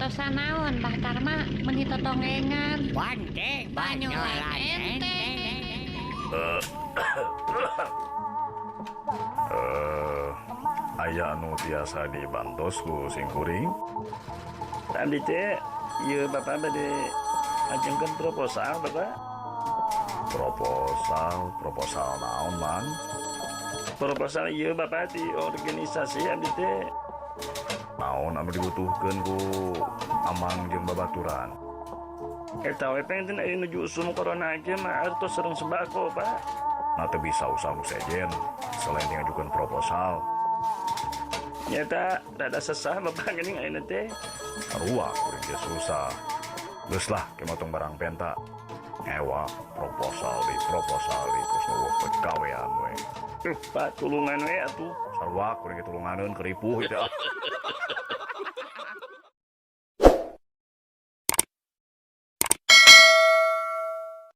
Ngantosan naon, Bah Tarma, meuni totongengan? Bante. Banyolan ente. Eh, aya anu tiasa dibantos ku simkuring? Abdi teh ieu, Bapak, bade ngajengkeun proposal, Bapak. Proposal, proposal naon, Mang? Proposal ieu, Bapak, di organisasi abdi teh. Naon anu dibutuhkeun ku Amang jeung babaturan? Eta we, panginten aya nuju usum corona ge mah artos sareng sembako, Pak. Nah, teu bisa usaha nu sejen selain ngajukeun proposal. Nyata rada sesah, Bapak, geuning ayeuna teh. Sarua kuring ge susah. Geus lah, ke motong barang penta. Ngewa proposal di proposal di kos euweuh pegawean we. Pak, tulungan we atuh. Sarua kuring ge tulunganeun, keripuh itu.